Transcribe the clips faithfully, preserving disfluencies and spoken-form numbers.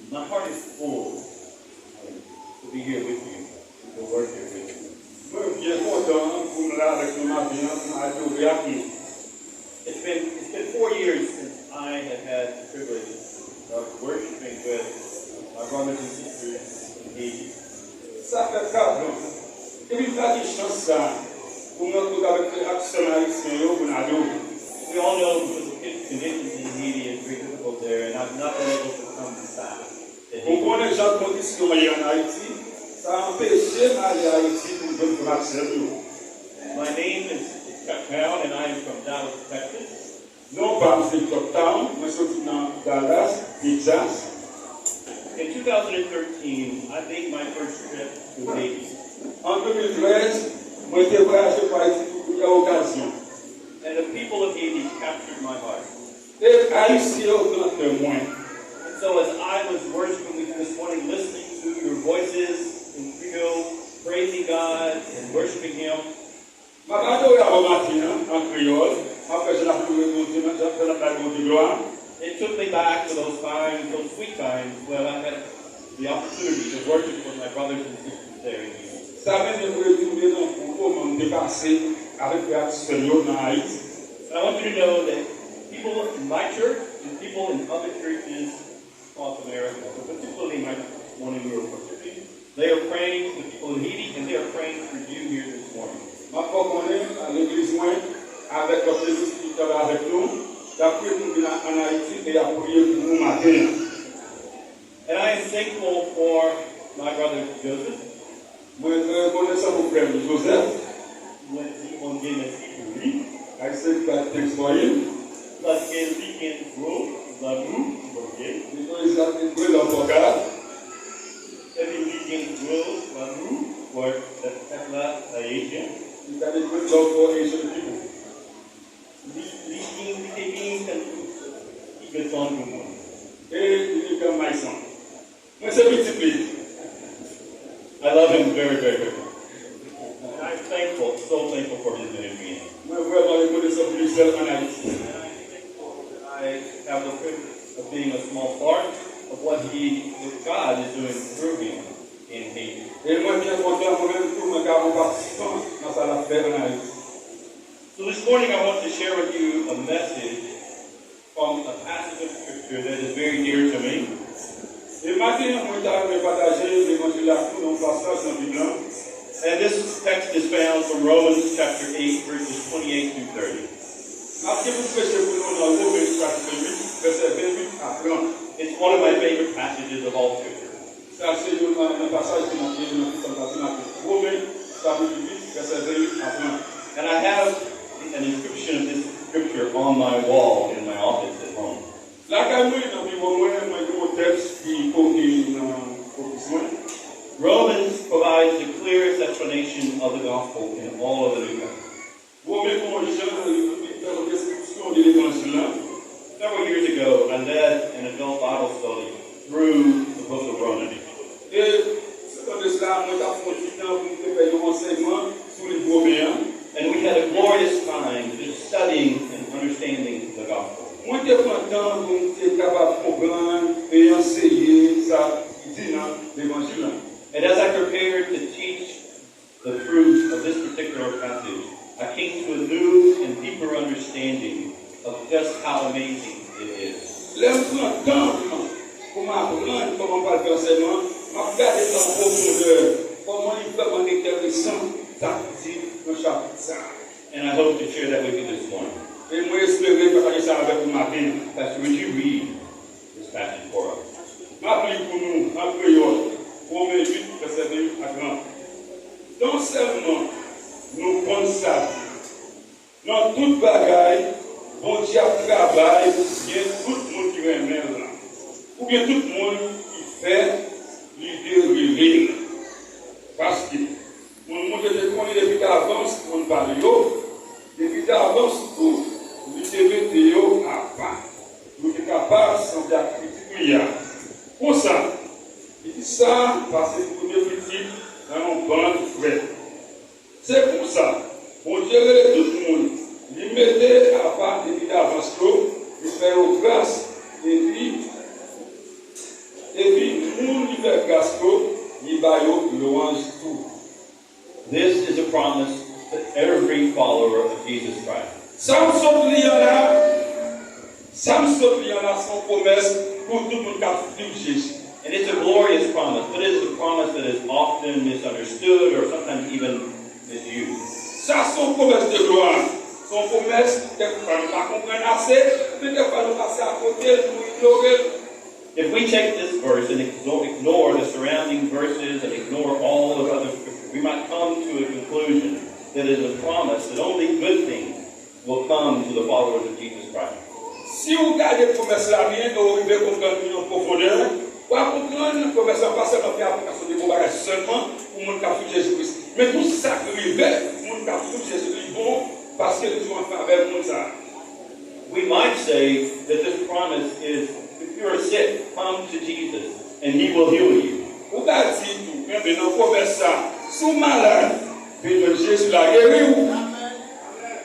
My heart is full to be here with you, to worship with you. Mwen byen kontan pou m la avèk nou maten an, pou m adore ak nou. It's been, it's been four years since I have had the privilege of worshiping with my brothers and sisters in Haiti. Sa fè kat an depi m pa gen chans sa a pou m rankontre avèk frè ak sè m ayisyen yo pou n adore. We all know the conditions in Haiti is very difficult there, and I've not been able to come back to Haiti. Ou konnen jan kondisyon an ye ann Ayiti, sa anpeche m ale Ayiti pou m jwenn frè m ak sè m yo. My name is Chuck Brown, and I am from Dallas, Texas. Non pa m se Chuck Brown, mwen soti nan Dallas, Texas. In two thousand thirteen, I made my first trip to Haiti. An de mil trèz, mwen te vwayaje pou Ayiti pou premyè okazyon. And the people of Haiti captured my heart. E Ayisyen yo pran kè mwen. And so, as I was worshiping with you this morning, listening to your voices in Creole, praising God and worshiping Him, M ap adore avè w maten an, an kreyòl. M ap fè jan n ap louwe Bondye, jan n ap bay Bondye glwa. It took me back to those times, those sweet times, where I had the opportunity to worship with my brothers and sisters there in Haiti. Sa mennen m retounen nan bon moman m te pase avèk frè ak sè m yo nan Ayiti. And I want you to know that people in my church and people in other churches across America, but particularly my morning we were worshiping, they are praying for the people in Haiti, and they are praying for you here this morning. M ap fè w konnen, legliz mwen, avèk lòt legliz ki travay avèk nou, y ap priye pou nou vin ann Ayiti e y ap priye pou nou maten an. And I am thankful for my brother Joseph. Mwen trè rekonesan pou frè m Joseph. Mwen di Bondye mèsi pou li. I say God thanks for him. Paske li gen gwo lanmou pou Bondye. Because he has a great love for God. Epi li gen gwo lanmou pou pèp la, Ayisyen. He got a great love for Haitian people. Li, li gen, li te gen yon sèl tout ki gentan pou mwen. E li te yon Ayisyen. Mwen se pitit li. I love him very, very, very much. And I'm thankful, so thankful for his ministry. Mwen vrèman rekonesan pou li sèl ann Ayiti. And I'm thankful that I have the privilege of being a small part of what he, what God is doing through him in Haiti. E mwen byen kontan mwen menm tou mwen ka yon patisipan nan sa l ap fè ann Ayiti. So this morning I want to share with you a message from a passage of scripture that is very dear to me. E maten an, mwen ta renmen pataje levanjil la ak nou nan yon pasaj nan Bib la. And this text is found from Romans chapter eight, verses twenty-eight through thirty. M ap gen pou m preche pou nou nan Women chapit uit, vèsè vennwit a trant. It's one of my favorite passages of all scripture. Sa se youn nan, nan pasaj ki m ap li nan Psalm thirty-nine. Women, chapit uit, vèsè vennwit a trant. And I have an inscription of this scripture on my wall in my office at home. Lakay mwen, nan biwo mwen, mwen gen yon tèks ki koke nan ofis mwen. Romans provides the clearest explanation of the gospel in all of the New Testament. Women, kòman Jan li fè yon deskripsyon de levanjil la. Several years ago, I led an adult Bible study through the book of Romans. E, se tan de sila, mwen t ap pran ti tan pou m te fè yon ansèyman sou liv Women an. And we had a glorious time just studying and understanding the gospel. Mwen te pran tan pou m te kapab konprann e anseye sa ki di nan levanjil la. And as I prepared to teach the truth of this particular passage, I came to a new and deeper understanding of just how amazing it is. Lè m pran tan pou m aprann kòman m pral fè ansèyman, m ap gade l an pwofondè, kòman li vrèman enteresan sa ki di nan chapit sa a. And I hope to share that with you this morning. E mwen espere pataje sa avèk ou maten an. Pastor, would you read this passage for us? M ap li pou nou an kreyòl, Women uit, vèsè vennwit a trant. Non sèlman nou konn sa di, nan tout bagay, Bondye ap travay pou byen tout moun ki renmen l lan, oubyen tout moun ki fè lide rele l. Paske, moun Bondye te konnen depi davans moun pa l yo, depi davans tou, li te mete yo apa, pou yo te kapab sanble ak pitit li a. Konsa, pitit sa a pase pou premye pitit nan yon bann frè. Se konsa, Bondye rele tout moun li mete apa depi davans yo, li fè yo gras, epi, epi yo, li ba yo lwanj tou. This is a promise to every follower of Jesus Christ. Sa m sot li an la, sa m sot li an la, se yon pwomès pou tout moun k ap suiv Jezi. And it's a glorious promise, but it is a promise that is often misunderstood or sometimes even misused. Sa se yon pwomès de glwa. Se yon pwomès kèk fwa nou pa konprann ase, men kèk fwa nou pase akote l, nou inyore l. If we take this verse and ignore, ignore the surrounding verses and ignore all the other scriptures, we might come to a conclusion that it is a promise that only good things will come to the followers of Jesus Christ. Si w gade pwomès la byen e w rive konprann li an pwofondè, w a konprann pwomès la pa sèlman fè aplikasyon de bon bagay sèlman pou moun k ap suiv Jezi Kris, men tout sa k rive moun k ap suiv Jezi li bon paske li tou an favè moun sa a. We might say that this promise is if you are sick, come to Jesus and he will heal you. Ou ka di tou, enben nan pwomès sa, si w malad, vin jwenn Jezi l a geri w.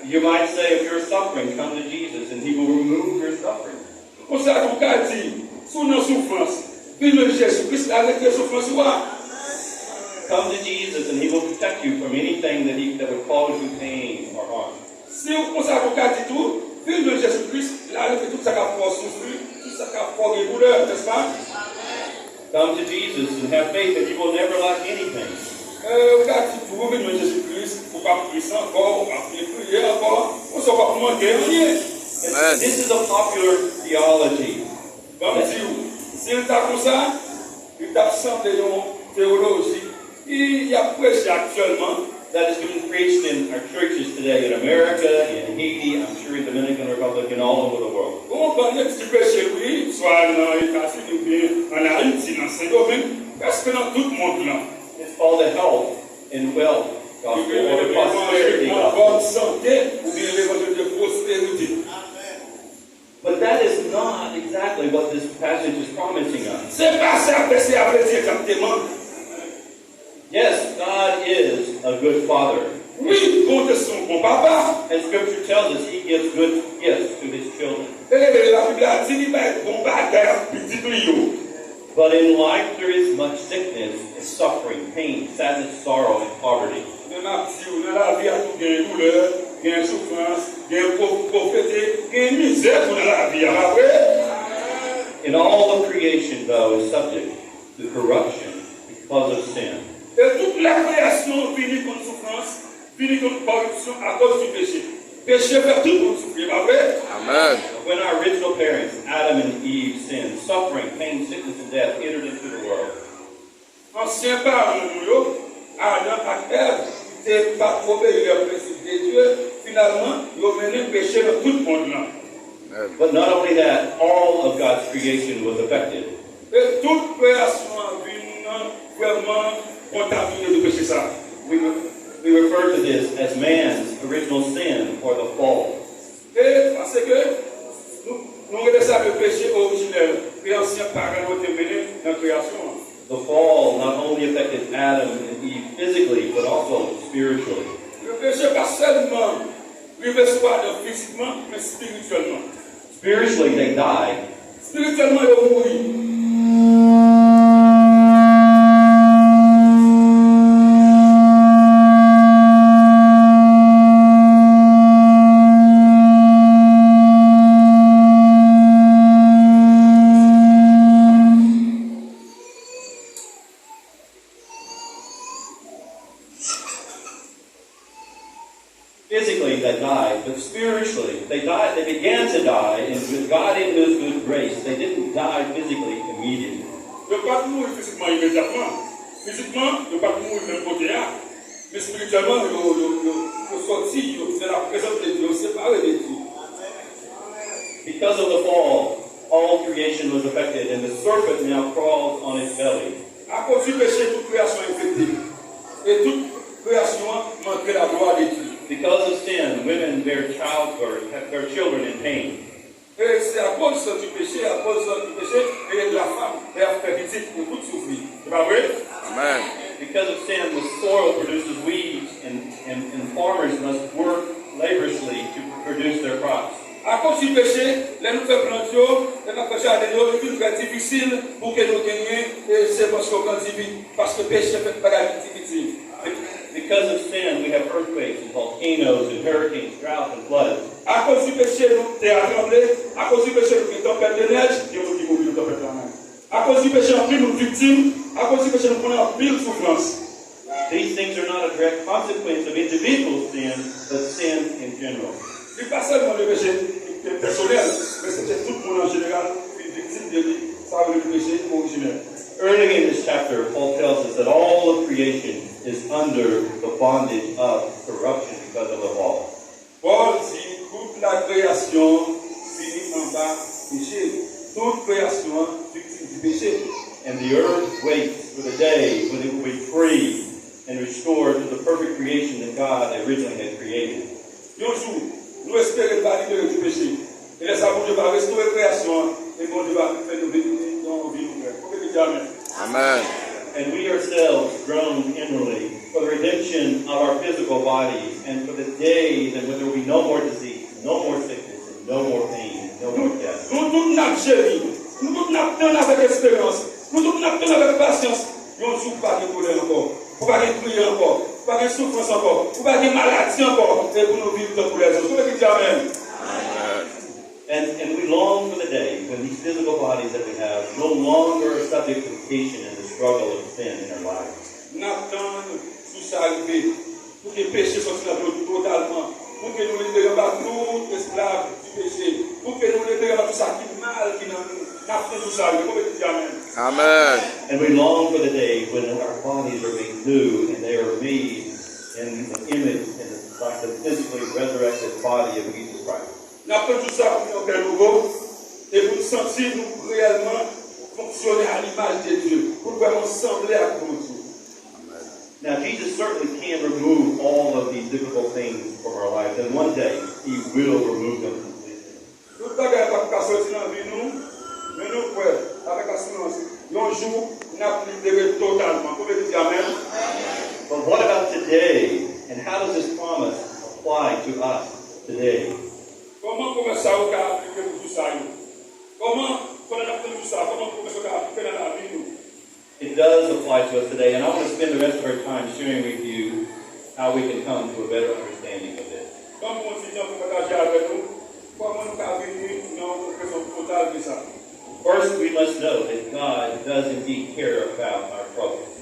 You might say if you're suffering, come to Jesus and he will remove your suffering. Konsa tou w ka di, si w nan soufrans, vin jwenn Jezi Kris l a retire soufrans ou a. Come to Jesus and he will protect you from anything that, he, that would cause you pain or harm. Se konsa tou w ka di tou, vin jwenn Jezi Kris l a retire tout sa k ap fè w soufri, tout sa k ap fè w gen doulè, nèspa? Come to Jesus and have faith that you will never lack anything. Ou ka di tou, vin jwenn Jezi Kris, ou p ap tris ankò, ou p ap gen kriye ankò, konsa ou p ap manke anyen. This is a popular theology. Ban m di w, si l ta konsa, li t ap sanble yon teyoloji ki y ap preche aktyèlman. That is being preached in our churches today in America, in Haiti, I'm sure in the Dominican Republic, and all over the world. Gon bann nèg ki preche wi, swa nan Etazini oubyen ann Ayiti, nan Sendomeng, prèske nan tout mond lan. It's called the health and wealth gospel, or the prosperity gospel. Bòn sante oubyen levanjil de pwosperite. But that is not exactly what this passage is promising us. Se pa sa vèsè a vle di egzakteman. Yes, God is a good father. Wi, Bondye se yon bon papa. And scripture tells us he gives good gifts to his children. E Labib la di li bay bon bagay ak pitit li yo. But in life there is much sickness and suffering, pain, sadness, sorrow, and poverty. Men m ap di w, nan lavi a tou gen doulè, gen soufrans, gen po- povrete, gen mizè tou nan lavi a, pa vre? And all of creation, though, is subject to corruption because of sin. E tout lakreyasyon vini kont soufrans, vini kont kòripsyon akoz di peche. Peche fè tout moun soufri, pa vre? Amen. When our original parents, Adam and Eve, sinned, suffering, pain, sickness, and death entered into the world. Ansyen paran nou yo, Adan ak Èv, te pa t obeyi lè prensip de Dye, finalman, yo mennen peche nan tout mond lan. But not only that, all of God's creation was affected. E tout kreyasyon an vin vrèman kontamine de peche sa a. We, we refer to this as man's original sin or the fall. E paske nou, nou rele sa de peche orijinèl ke ansyen paran yo te mennen nan kreyasyon an. The fall not only affected Adam and Eve physically, but also spiritually. Peche pa sèlman rive sou Adan fizikman, men espirityèlman. Spiritually, they died. Espirityèlman, yo mouri. Physically, they died, but spiritually, they died, they began to die, and with God in His good grace, they didn't die physically immediately. Yo pa t mouri fizikman imedyatman. Fizikman, yo pa t mouri menm kote a. Men espirityèlman, yo, yo, yo, yo sòti, yo vin nan laprezans de Dye, yo separe de Dye. Because of the fall, all creation was affected, and the serpent now crawls on its belly. Akoz di peche, tout kreyasyon an enfekte. E tout kreyasyon an manke laglwa de Dye. Because of sin, women bear childbirth, have their children in pain. E se akoz di peche, akoz di peche, e la femme, lè y ap fè pitit, yo tout soufri. Se pa vre? Amen. Because of sin, the soil produces weeds, and, and, and farmers must work laboriously to produce their crops. Akoz di peche, lè nou fè plant yo, lè n ap fè jaden yo, li vin trè difisil pou ke nou genyen e, Se paske w grandi vit, paske peche fè bagay vit difisil. Because of sin, we have earthquakes and volcanoes and hurricanes, droughts and floods. Akoz di peche, nou tè a tranble. Akoz di peche, nou gen tanpèt de nèj. Gen moun ki mouri nan tanpèt la menm. Akoz di peche, anpil moun viktim. Akoz di peche, nou konnen anpil soufrans. These things are not a direct consequence of individual sin, but sin in general. Li pa sèlman de peche ki pèsonèl, men se ke tout moun an jeneral vin viktim de li, sa yo rele peche orijinèl. Early in this chapter, Paul tells us that all of creation is under the bondage of corruption because of the fall. Pòl di tout lakreyasyon vini anba peche. Tout kreyasyon an viktim di peche. And the earth waits for the day when it will be free and restored to the perfect creation that God originally had created. Yon jou, nou espere n va libere di peche. E lè sa a, Bondye va restore kreyasyon an, e Bondye va fè nou vin nan yon vi nouvèl. Konbyen ki di amèn? Amen. And we ourselves groan inwardly for the redemption of our physical bodies and for the day that when there will be no more disease, no more sickness, and no more pain, and no more death. Nou tout n ap jemi, nou tout n ap tann avèk esperans, nou tout n ap tann avèk pasyans yon jou pou pa gen dòlè ankò, pou pa gen kriye ankò, pou pa gen soufrans ankò, pou pa gen maladi ankò, e pou nou viv tankou lèzòt. Konbyen ki di amèn? And, and we long for the day when these physical bodies that we have no longer are subject to temptation and the struggle of sin in our lives. N ap tann jou sa a rive pou ke peche sòti nan vi nou totalman, pou ke nou libere anba tout esklav di peche, pou ke nou libere anba tout sa ki mal ki nan nou. N ap tann jou sa a rive. Konbyen ki di amèn? Amen. And we long for the day when our bodies are made new and they are made in the image and like the physically resurrected body of Jesus Christ. N ap tann jou sa pou nou gen kè nouvo e pou n santi nou reyèlman fonksyone a limaj de Dye, pou n vrèman sanble ak Bondye. Now, Jesus certainly can remove all of these difficult things from our lives, and one day he will remove them completely. Tout bagay pa ka soti nan vi nou, men nou kwè avèk asirans, yon jou n ap libere totalman. Konbyen ki di amèn? But what about today, and how does this promise apply to us today? Kòman pwomès sa yo ka aplike pou jou sa yo? Kòman, pandan n ap tann jou sa, kòman pwomès yo ka aplike nan lavi nou? It does apply to us today, and I want to spend the rest of our time sharing with you how we can come to a better understanding of this. Ban m pran yon ti tan pou pataje avèk nou kòman nou ka vini nan yon konpreyansyon total de sa. First, we must know that God does indeed care about our troubles.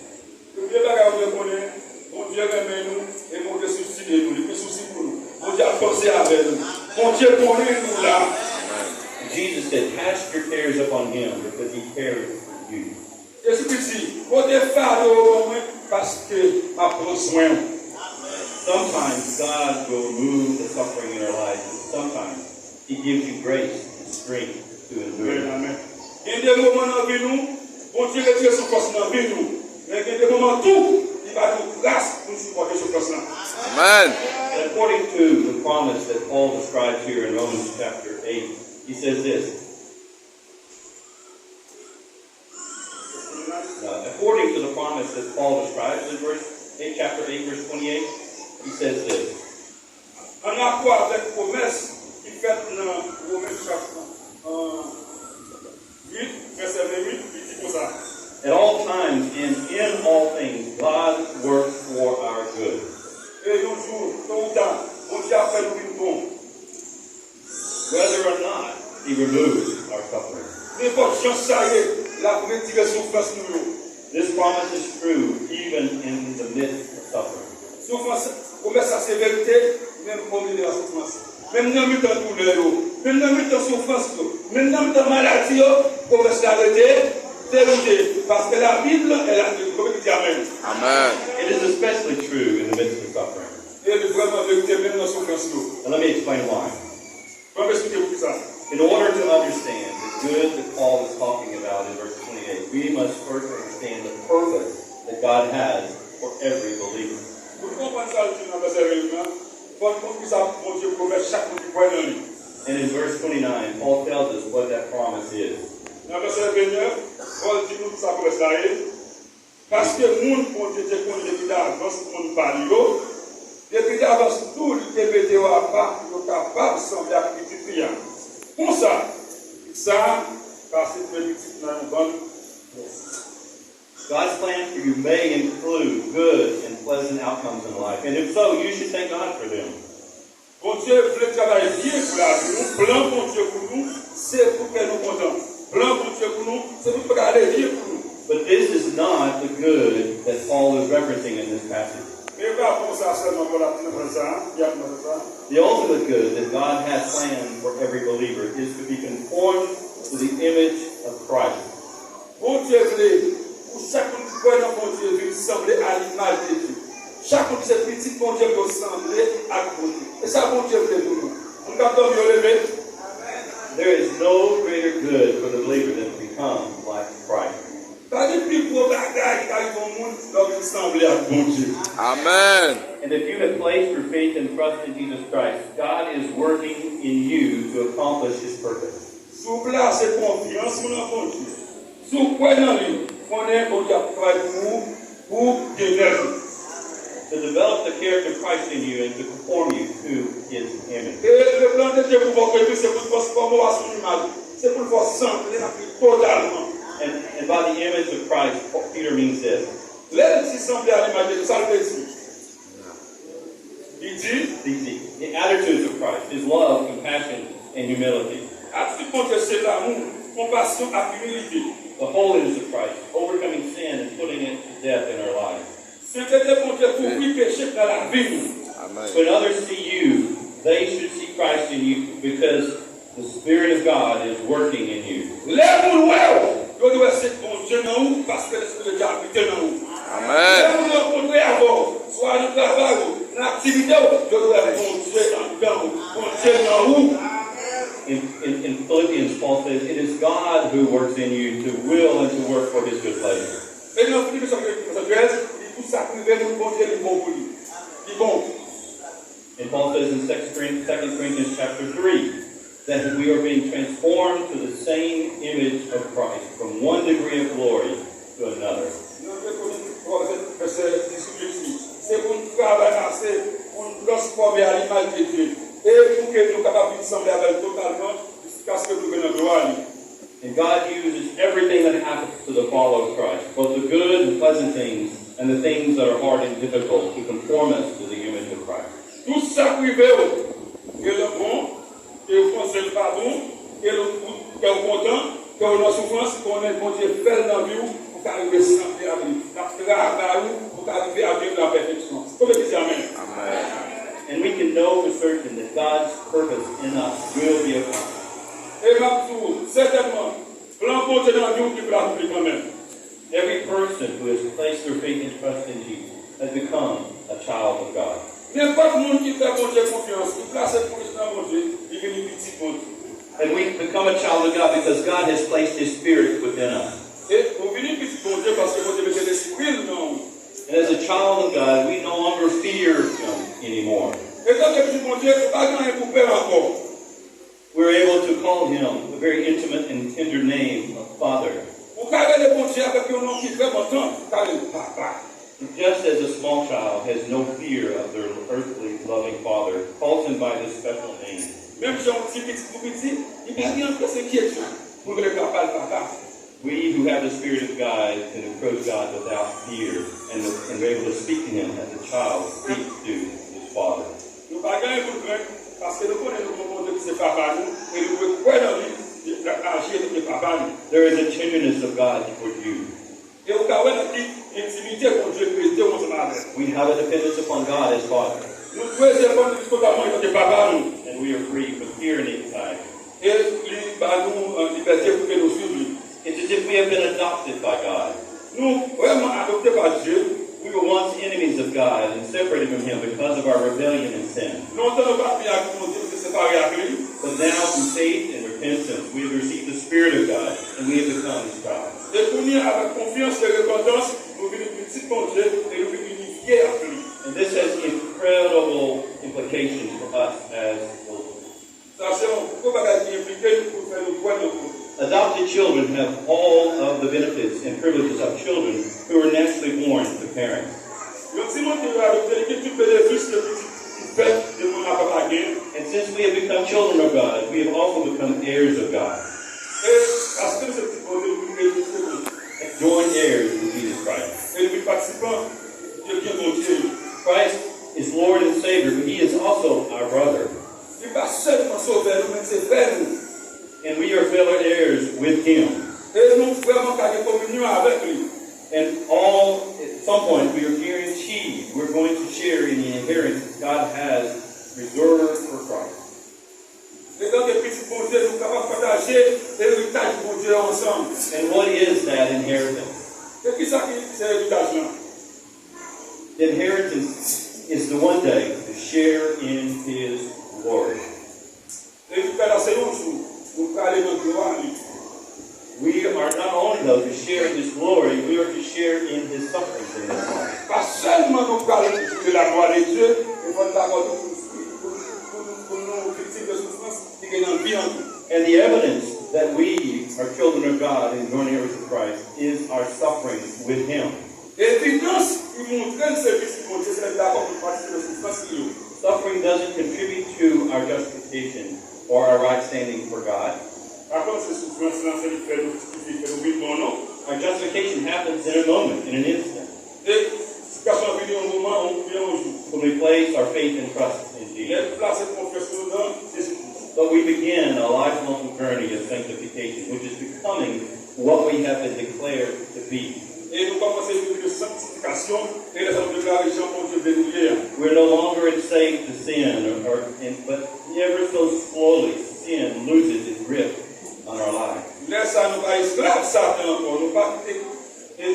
Premye bagay ou dwe konnen, Bondye renmen nou e Bondye sousiye nou, li gen sousi pou nou. Bondye ap panse avè nou. Bondye konnen nou la. Jesus said, "Cast your cares upon him because he cares for you." Jezikri di, pote fado yo ban mwen, paske m ap pran swen w. Sometimes God will remove the suffering in our lives. Sometimes he gives you grace and strength to endure. Amen. Gen de moman nan vi nou, Bondye retire soufrans nan vi nou. Men gen de moman tou, li ba nou gras pou nou sipòte soufrans lan. Amen. And according to the promise that Paul describes here in Romans chapter eight, he says this. Now, according to the promise that Paul describes in verse eight, chapter eight, verse twenty-eight, he says this. An akò avèk pwomès ki fèt nan Women chapter, uh, huit, vèsè ventuit, li di konsa. At all times and in all things, God works for our good. E yon jou, to ou ta, Bondye ap fè nou vin bon. Whether or not he removes our suffering. Nenpòt jan sa ye, l ap retire soufrans nou yo. This promise is true even in the midst of suffering. Soufrans, pwomès sa se verite, menm o milye a soufrans. Menm nan mitan doulè yo, menm nan mitan soufrans yo, menm nan mitan maladi yo, pwomès la rete verite. Paske la Bible est la vérité. Konbyen ki di amèn? Amen. It is especially true in the midst of suffering. E li vrèman verite menm nan soufrans yo. And let me explain why. Ban m eksplike poukisa. In order to understand the good that Paul is talking about in verse twenty-eight, we must first understand the purpose that God has for every believer. Pou n konprann sa l di nan vèsè ventuit lan, fò n konn kisa Bondye pwomèt chak moun ki kwè nan li. And in verse twenty-nine, Paul tells us what that promise is. Nan vèsè ventuit, Pòl di nou kisa pwomès la ye. Paske moun Bondye te konnen depi davans moun pa li yo, depi davans tou li te mete yo apa pou yo kapab sanble ak pitit li a. Konsa, sa pase fè pitit nan yon bann. God's plan for you may include good and pleasant outcomes in life, and if so, you should thank God for them. Bondye vle travay byen pou lavi nou. Plan Bondye pou nou, se pou kè nou kontan. Plan Bondye pou nou, se pou bagay ale byen pou nou. But this is not the good that Paul is referencing in this passage. Men pa bon sa sèlman Pòl ap di nan vèsè sa a, y ap nan vèsè sa a. The ultimate good that God has planned for every believer is to be conformed to the image of Christ. Bondye vle pou chak moun ki kwè nan Bondye vin sanble a limaj de Dye. Chak moun ki se pitit Bondye pou yo sanble ak Bondye. E sa Bondye vle pou nou. Moun k ap dòmi yo leve. There is no greater good for the believer than to become like Christ. Pa gen pi gwo bagay ki ka rive yon moun lè w vin sanble ak Bondye. Amen. And if you have placed your faith and trust in Jesus Christ, God is working in you to accomplish His purpose. Si w plase konfyans ou nan Bondye, si w kwè nan li, konnen Bondye ap travay pou ou, pou byenèt ou. To develop the character of Christ in you and to conform you to His image. E le plan de Dye pou fòkè Kris se pou transfòme w a sou imaj, se pou l fè w sanble ak li totalman. And, and by the image of Christ, Peter means this. Lè l di sanble a limaj de Kris, sa l vle di? Li di, The, the, the attitudes of Christ, His love, compassion, and humility. Atitid Bondye se lanmou, konpasyon ak imilite. The holiness of Christ, overcoming sin and putting it to death in our lives. Sentete Bondye kouvri peche k nan lavi nou. Amen. When others see you, they should see Christ in you because the Spirit of God is working in you. Lè moun wè w, yo dwe wè se Bondye nan ou, paske Lespri de Dye abite nan ou. Lè Amen. moun rankontre avè w, swa nan travay ou, nan aktivite w, yo dwe wè Bondye anndan ou, Bondye nan ou. In, in, in Philippians, Paul says, "It is God who works in you to will and to work for His good pleasure." E nan Filipi chapit trèz, li di tout sa k rive moun Bondye li bon pou li. Li bon. And Paul says in Second Corinthians chapter three that we are being transformed to the same image of Christ from one degree of glory to another. Nan de Korent twa, vèsè dizuit, li di, se pou n travay ase pou n transfòme a limaj de Dye, e pou ke nou kapab vin sanble avè l totalman, jiskaske nou rive nan glwa li. And God uses everything that happens to the follower of Christ, both the good and pleasant things, and the things that are hard and difficult, to conform us to the image of Christ. Tout sa k rive w, ke l bon, ke w panse l pa bon, ke l, ke w kontan, ke w nan soufrans, konnen Bondye fè l nan vi w, pou w ka rive sanble avè li. L ap travay ou, pou w ka rive a viv nan pèfeksyon. Konbyen ki di amèn? Amen. And we can know for certain that God's purpose in us will be accomplished. E m ap di w, sètènman, plan Bondye nan vi w gen pou l akonpli kanmenm. Every person who has placed their faith and trust in Jesus has become a child of God. Nenpòt moun ki fè Bondye konfyans, ki plase konfyans nan Bondye, li vini pitit Bondye. And we become a child of God because God has placed His Spirit within us. E ou vini pitit Bondye paske Bondye mete Lespri l nan ou. And as a child of God, we no longer fear Him anymore. Etanke pitit Bondye, ou pa gen anyen pou pè ankò. We're able to call Him the very intimate and tender name of Father. Ou ka rele Bondye avèk yon non ki vrèman tann, ou ka rele l Papa. Just as a small child has no fear of their earthly loving father, calls him by this special name. Menm jan yon ti pitit tou piti, li pa gen anplis enkyetid pou l rele papa l Papa. We who have the Spirit of God can approach God without fear and, and we're able to speak to Him as a child speaks to his father. Nou pa gen anyen pou n krenn, paske nou konnen nou gen yon Bondye ki se Papa nou, e nou dwe kwè nan li, li ap aji etanke Papa nou. There is a tenderness of God toward you. E ou ka wè nan ki entimite Bondye mete w ansanm avè l. We have a dependence upon God as Father, Nou dwe depann li totalman etanke Papa nou. And we are free from fear and anxiety. E li ba nou, eh, libète pou ke nou swiv li. It's as if we have been adopted by God. Nou vrèman adopte pa Dye. We were once enemies of God and separated from Him because of our rebellion and sin. Lontan nou pa t byen ak Bondye, nou te separe ak li. But now, through faith and repentance, we have received the Spirit of God and we have become His child. E kounye a, avèk konfyans e repantans, nou vini pitit Bondye e nou vin inifye ak li. And this has incredible implications for us as believers. Sa se yon gwo bagay ki enplike nou pou fè nou kwè nan Bondye. Adopted children have all of the benefits and privileges of children who are naturally born to parents. Yon timoun ki yo adopte, li gen tout benefis ke pitit ki fèt de manman papa genyen. And since we have become children of God, we have also become heirs of God. E paske nou se pitit Bondye, nou vin eritye Bondye. Joint heirs with Jesus fellow heirs with him. E nou vrèman ka gen kominyon avèk li. And all, at some point, we are guaranteed we're going to share in the inheritance God has reserved for Christ. Etanke pitit Bondye, nou kapab pataje eritaj Bondye a ansanm. And what is that inheritance? E kisa ki se eritaj lan? The inheritance is the one day to share in his glory. Eritaj la se yon jou nou prale nan glwa li. We are not only, though, to share in his glory, we are to share in his sufferings in this life. Pa sèlman nou pral jwi de la glwa de Dye, men fò n dakò tou pou nou sou- pou nou- pou nou- pou nou viktim de soufrans ki gen nan vi an tou. And the evidence that we are children of God and joint heirs with Christ is our sufferings with him. Evidans ki montre n se pitit Bondye se lè n dakò pou n patisipe nan soufrans li yo. Suffering doesn't contribute to our justification or our right standing for God. Pa kòmsi soufrans lan se li k fè nou jistifye, k fè nou vin bon, non. Our justification happens in a moment, in an instant. E jistifikasyon an vini yon moman, yon, yon jou. When we place our faith and trust in Jesus. Lè nou plase konfyans nou nan Jezi Kris. But we begin a lifelong journey of sanctification, which is becoming what we have been declared to be. E nou kòmanse yon de sanktifikasyon, e lè sa nou deklare jan Bondye vle nou ye a. We're no longer enslaved to sin, or, or, and, but ever so slowly, sin loses its grip on our lives. Lè sa a nou pa esklav Satan ankò, nou pa kite e,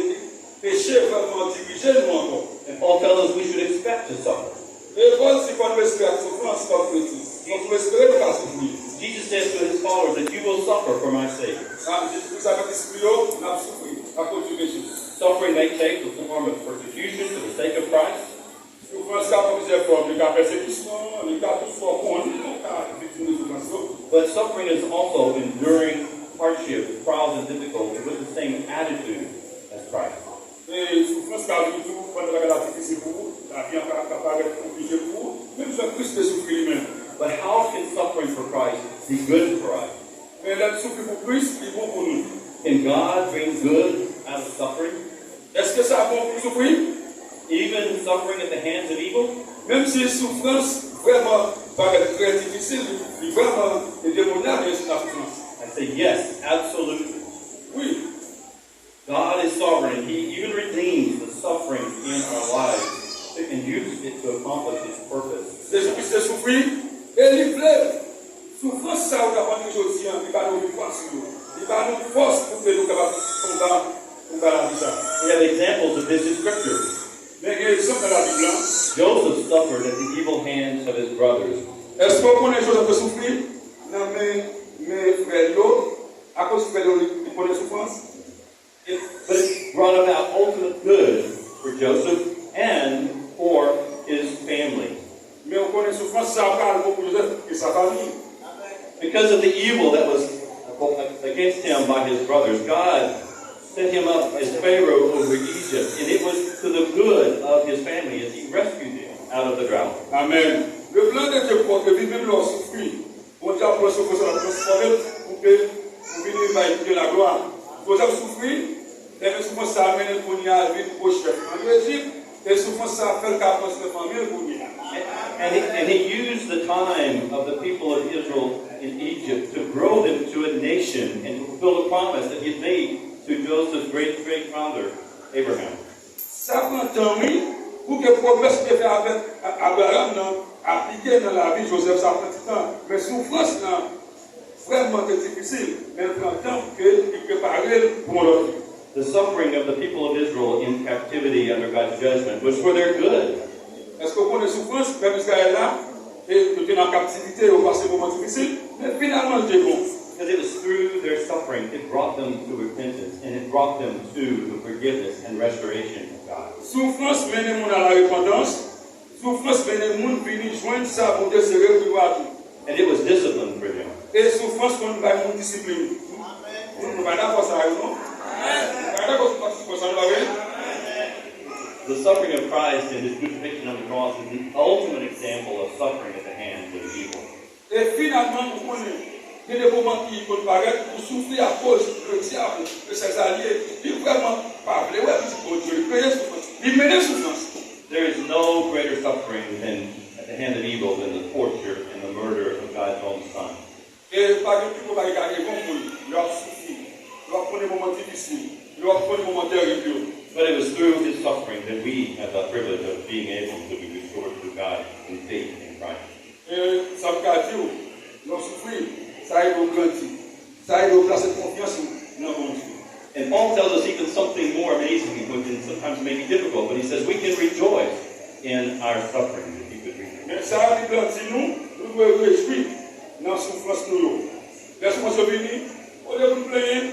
peche vrèman dirije nou ankò. And Paul tells us we should expect to suffer. E Pòl di fò nou espere ak soufrans kòm kretyen. Fòk nou espere nou ka soufri. Jesus said to his followers that you will suffer for my sake. Sa Jezi Kris ap di disip li yo, n ap soufri akoz di peche nou. Suffering may take the form of persecution for the sake of Christ. Soufrans ka pran plizyè fòm, li ka pèsekisyon, li ka tout sa w konnen, ou ka viktim de soufrans yo. But suffering is also enduring hardship, trials, and difficulty with the same attitude as Christ. E soufrans ka vini tou pandan bagay la difisil pou ou, lavi an ka, ka parèt konplike pou ou, menm jan Kris te soufri li menm. But how can suffering for Christ be good for us? Men lè n soufri pou Kris, li bon pou nou. Can God bring good out of suffering? Èske sa bon pou soufri? Even suffering at the hands of evil? Menm si soufrans vrèman parèt trè difisil, li vrèman demonyab, men se lasoufrans. I say yes, absolutely. Wi. God is sovereign. He even redeems the suffering in our lives and uses it to accomplish His purpose. Jezi Kris te soufri e li vle soufrans sa yo n ap antre jodi a, li ba nou viktwa sou yo. Li ba nou fòs pou ke nou kapab konba konba lavi sa. We have examples of this in Scripture. Men gen egzanp nan Labib la. Joseph suffered at the evil hands of his brothers. Èske w konnen Jozèf te soufri nan men men frè l yo? Akoz frè l yo li konnen soufrans. But it brought about ultimate good for Joseph and for his family. Men ou konnen soufrans sa pral bon pou Jozèf e sa fanmi. Because of the evil that was against him by his brothers, God set him up as Pharaoh over Egypt, and it was to the good of his family as he rescued them out of the drought. Amen. Le plan de Dieu pou ke viv menm lè w soufri. Bondye ap pran soufrans sa l ap transfòme l pou ke pou vin bay Bondye laglwa. Jozèf soufri, ebyen soufrans sa a mennen l kounye a vin gwo chèf an Ejip, e soufrans sa a fè l ka pran swen fanmi l kounye a. And he, and he used the time of the people of Israel in Egypt to grow them to a nation and to fulfill the promise that he had made to Joseph's great great father, Abraham. Sa pran tan wi pou ke pwomès li te fè avèk Abraram nan aplike nan lavi Jozèf, sa pran ti tan. Men soufrans lan vrèman te difisil, men l pran tan pou ke li prepare l pou yon lòt vi. The suffering of the people of Israel in captivity under God's judgment was for their good. Èske w konnen soufrans pèp Izrayèl la, e yo te nan kaptivite, yo pase moman difisil, men finalman l te bon. Because it was through their suffering it brought them to repentance and it brought them to the forgiveness and restoration of God. Soufrans mennen moun a larepantans, soufrans mennen moun vini jwenn sa Bondye sere pou yo a tou. And it was discipline for them. E soufrans konn bay moun disiplin. Nou, nou pa dakò sa yo non. Nou pa dakò sou pati sa nou pa vre? The suffering of Christ and his crucifixion on the cross is the ultimate example of suffering at the hands of evil. E finalman, ou konnen, gen de moman ki konn parèt ou soufri akoz ledyab, le Sèzalye, li vrèman pa vle wè pitit Bondye, li kreye soufrans, li mennen soufrans. There is no greater suffering than at the hand of evil than the torture and the murder of God's own son. E pa gen pi gwo bagay ki ka rive yon moun lè w ap soufri, lè w ap konnen moman difisil, lè w ap konnen moman tèrib yo. But it was through his suffering that we have the privilege of being able to be restored to God in faith in Christ. E sa m ka di w, lè w soufri, sa ede w grandi, sa ede w plase konfyans ou nan Bondye. And Paul tells us even something more amazing, which is sometimes maybe difficult, but he says we can rejoice in our suffering, if you could read it. Men sa Bib la di nou, nou dwe rejwi nan soufrans nou yo. Lè soufrans yo vini, olye pou n plenyen,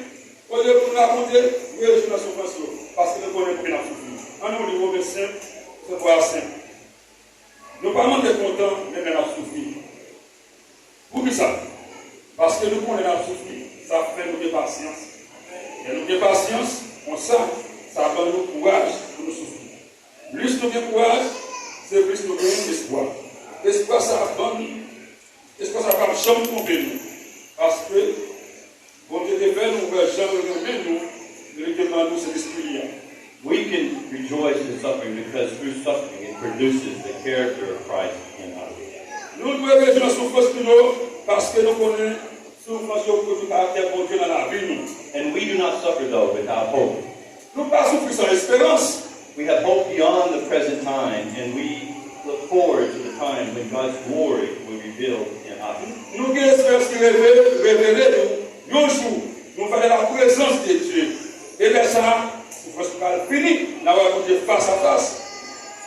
olye pou n rakonte, rejwi nan soufrans yo, paske nou konnen poukisa n ap soufri. Ann nou li Women senk, sèt a senk. Nou pa manke kontan, menm lè n ap soufri. Poukisa? Paske nou konnen n ap soufri, sa fè nou gen pasyans. Lè nou gen pasyans, konsa, sa ban nou kouraj pou nou soufri. Plis nou gen kouraj, se plis nou gen espwa. Espwa sa ap ban nou, espwa sa p ap janm twonpe nou. Paske Bondye te fè nou wè jan l renmen nou, lè li te ban nou Sentespri li a. We can rejoice in suffering because through suffering it produces the character of Christ in us. Nou dwe rejwi nan soufrans nou yo, paske nou konnen soufrans yo pwodui karaktè Bondye nan lavi nou. And we do not suffer though without hope. Nou pa soufri san esperans. We have hope beyond the present time, and we look forward to the time when God's glory will be revealed in us. Nou gen esperans ki reve-, revele nou yon jou, nou va nan la prezans de Dye. E lè sa a, soufrans pral fini, n a wè Bondye fas a fas.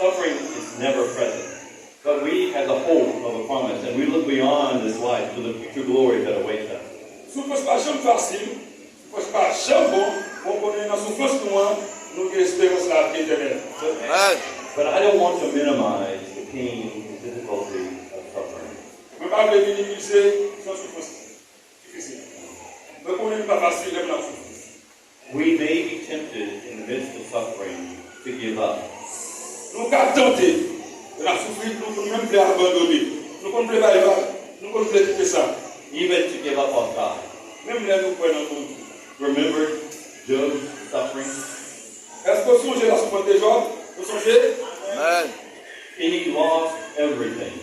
Suffering is never present, but we have the hope of a promise, and we look beyond this life to the future glory that awaits us. Soufrans pa janm fasil, soufrans pa janm bon, men w konnen nan soufrans nou an, nou gen esperans lavi etènèl. Amen. But I don't want to minimize the pain and difficulty of suffering. Mwen pa vle minimize san soufrans difisil. Mwen konnen li pa fasil lè moun ap soufri. We may be tempted in the midst of suffering to give up. Nou ka tante, lè n ap soufri, nou konn menm vle abandone. Nou konn vle bay vag. Nou konn vle kite sa. Even to give up on God. Menm lè nou kwè nan Bondye. Remember Job's suffering? Èske w sonje lasoufrans de Jòb? Ou sonje? Amen. He lost everything.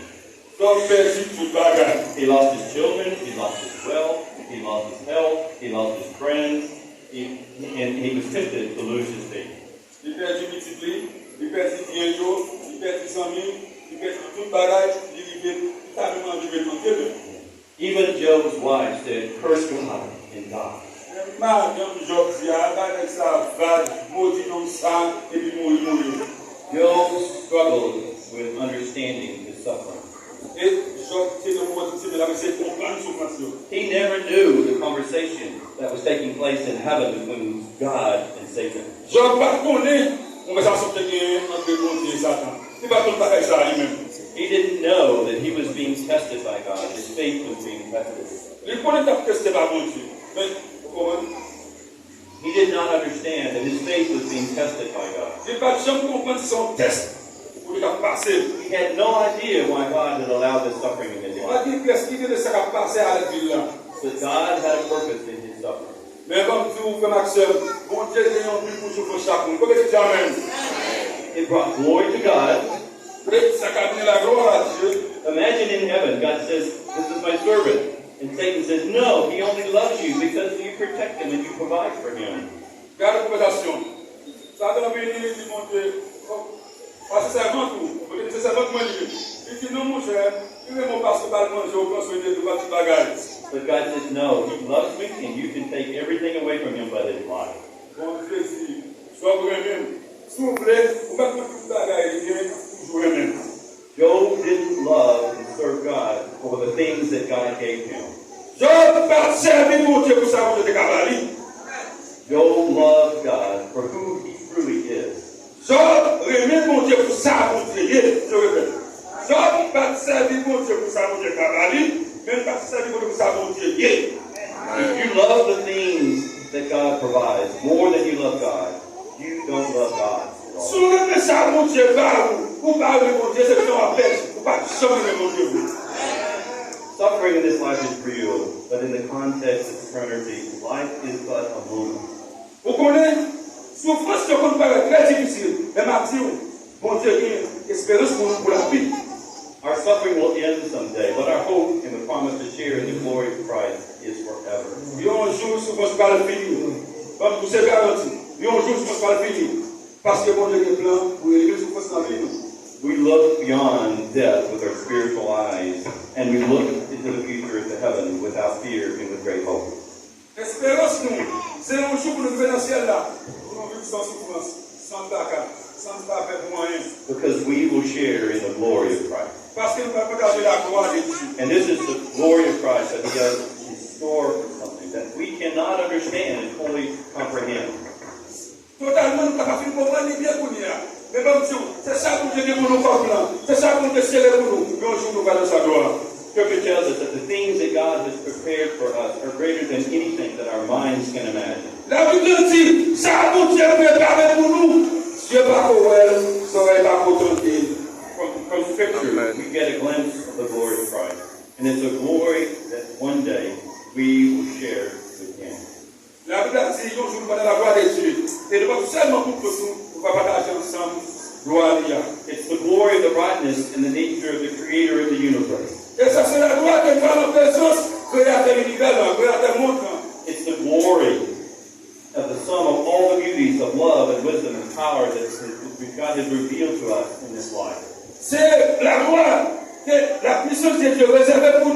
Jòb pèdi tout bagay. He lost his children, he lost his wealth, he lost his health, he lost his friends, he, and he was tempted to lose his faith. Li pèdi pitit li, li pèdi byen yo, li pèdi zanmi, li pèdi tout bagay, li rive, li ta menm anvi ret nan tenten. Even Job's wife said, "Curse God and die." Men madanm Jòb di a, bagay sa vag, modi nonm sa, epi mouri, mouri. Job struggled with understanding his suffering. E Jòb te nan moman difisil, men l ap eseye konprann soufrans yo. He never knew the conversation that was taking place in heaven between God and Satan. Jòb pa t konnen konvèsasyon ki te genyen ant Bondye e Satan. Li pa t konn bagay sa a li menm. He didn't know that he was being tested by God. His faith was being tested. Li konnen l t ap teste pa Bondye. Men, ou konprann? He did not understand that his faith was being tested by God. Li pa t janm konprann se yon tès pou li t ap pase. He had no idea why God had allowed this suffering in his life. Li pa t gen pyès ide de sa k ap pase a lèt vil la. But God had a purpose in his suffering. Men ban m di w, frè m ak sè m, Bondye gen yon bi pou soufrans chak moun. Konbyen ki di amèn? It brought glory to God. E sa ka mennen laglwa a Dye. Imagine in heaven, God says, "This is my servant." And Satan says, "No, he only loves you because you protect him and you provide for him." Gade konvèsasyon. Satan vini, li di Bondye, "Oh, pase sèvant ou, Bondye di se sèvant mwen li ye." Li di, "Non, monchè, li renmen w paske w ba l manje, w pran swen de li, w ba l tout bagay." But God says, "No, he loves me and you can take everything away from him but his life." Bondye di, "Jòb renmen m. Si w vle, ou mèt pran tout bagay li gen, ou toujou renmen m." Job didn't love and serve God over the things that God gave him. Jòb pa t sèvi Bondye pou sa Bondye te ka ba li. Job loved God for who he truly is. Jòb renmen Bondye pou sa Bondye ye. Je répète. Jòb pa t sèvi Bondye pou sa Bondye ka ba li, men l pa t sèvi Bondye pou sa Bondye ye. If you love the things that God provides more than you love God, you don't love God at all. Si w renmen sa Bondye ba ou, ou pa renmen Bondye, se tan w ap pèdi. Ou pa t janm renmen Bondye vre. Suffering in this life is real, but in the context of eternity, life is but a moment. Ou konnen, soufrans yo konn parèt trè difisil, men m ap di w, Bondye gen esperans pou nou pou lavi. Our suffering will end someday, but our hope and the promise to share in the glory of Christ is forever. Yon jou soufrans pral fini. Ban m pou se garanti. Yon jou soufrans pral fini. Paske Bondye gen plan pou elimine soufrans nan vi nou. We look beyond death with our spiritual eyes, and we look into the future, into heaven, without fear and with great hope. Esperans nou, se yon jou pou nou rive nan syèl la, pou nou viv san soufrans, san traka, san n pa pè pou anyen. Because we will share in the glory of Christ. Paske nou pral pataje laglwa de Dye. And this is the glory of Christ that He has in store for something that we cannot understand and fully comprehend. Totalman, nou pa ka fin konprann li byen kounye a. Men ban m di w, se sa Bondye gen pou nou kòb lan, se sa Bondye sere pou nou. Yon jou nou pral nan sa glwa. Scripture tells us that the things that God has prepared for us are greater than anything that our minds can imagine. Labib la di, sa Bondye prepare pou nou, zye pa ko wè l, zòrèy pa ko tande l. From, from Scripture, we get a glimpse of the glory of Christ. And it's a glory that one day we will share with Him. Labib la di, yon jou nou pral nan laglwa de Dye. E nou p ap sèlman pou kont nou, nou va pataje ansanm glwa li a. It's the glory of the brightness and the nature of the Creator of the universe. E sa se laglwa ke nou va nan prezans Kreyatè linivè lan, Kreyatè mond lan. It's the glory of the sum of all the beauties of love and wisdom and power that, that God has revealed to us in this life. Se laglwa ke la puissance de Dieu rezève pou nou.